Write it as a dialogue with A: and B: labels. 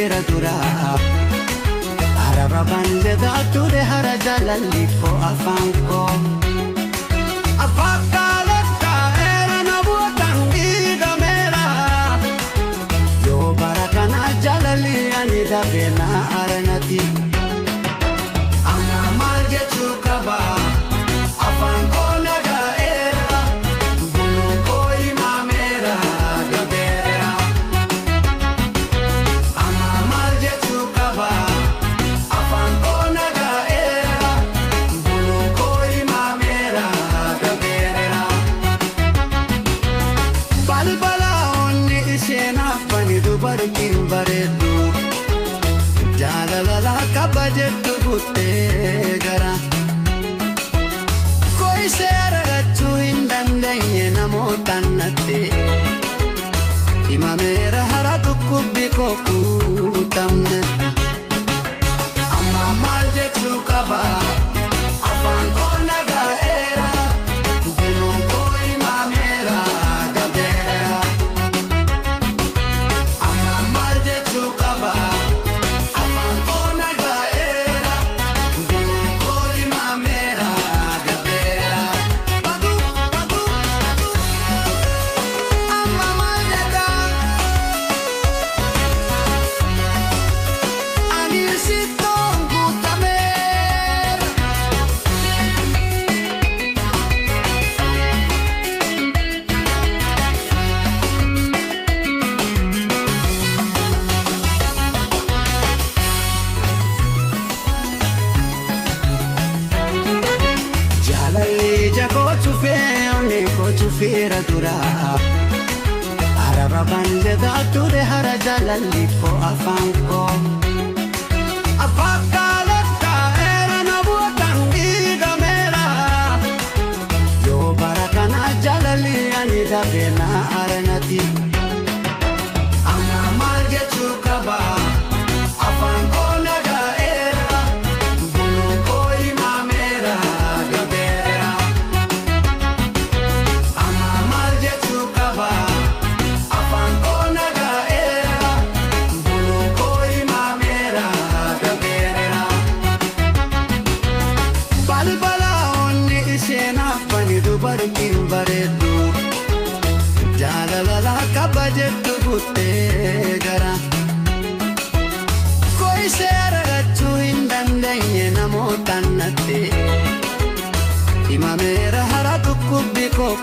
A: chufeera dura. Araba bandedaa ture hara jaalalli koo afaan koo. Afakaaletta era namootaan dhiigameera. Yoo bara kana jaalalli ani dhabee na aranati. Amma maal jechuu qaba? Afaan koo nagaa'eera. Buluu koo himameera gabeera. Amma maal jechuu qaba? Afaan koo nagaa'eera. Buluu koo himameera gabeera. Balbala onni isheen afani dubartiin bareeddu. Jaalala qaba jettu guuttee gara. Koo ishee argachuu hin dandeenye namootaan natti. Himameera hara dhukkubbi koo kuutamne. Amma maal jechuu qaba? Afaan koo nagaa'eera. Buluun koo himameera gabeera. Amma maal jechuu qaba? Afaan koo nagaa'eera. Buluun koo himameera gabeera. Badu badu badu. Amma maal jedhaa? Ani sittoon guutameera. Jaalalli ija koo cufee onnee koo cufeera dura. Araba bandedaa ture hara jaalalli koo afaan koo. Afakaaletta era namootaan dhiigameera. Yoo bara kana jaalalli ani dhabee na aranati. Amma maal jechuu qaba? Afaan koo nagaa'eera. Buluu koo himameera gabeera. Amma maal jechuu qaba? Afaan koo nagaa'eera. Buluu koo himameera gabeera. Balbala onni isheen afani dubartiin bareeddu. Jaalala qaba jettu guuttee gara. Koo ishee argachuu hin dandeenye namootaan natti. Himameera hara dhukkubbi koo.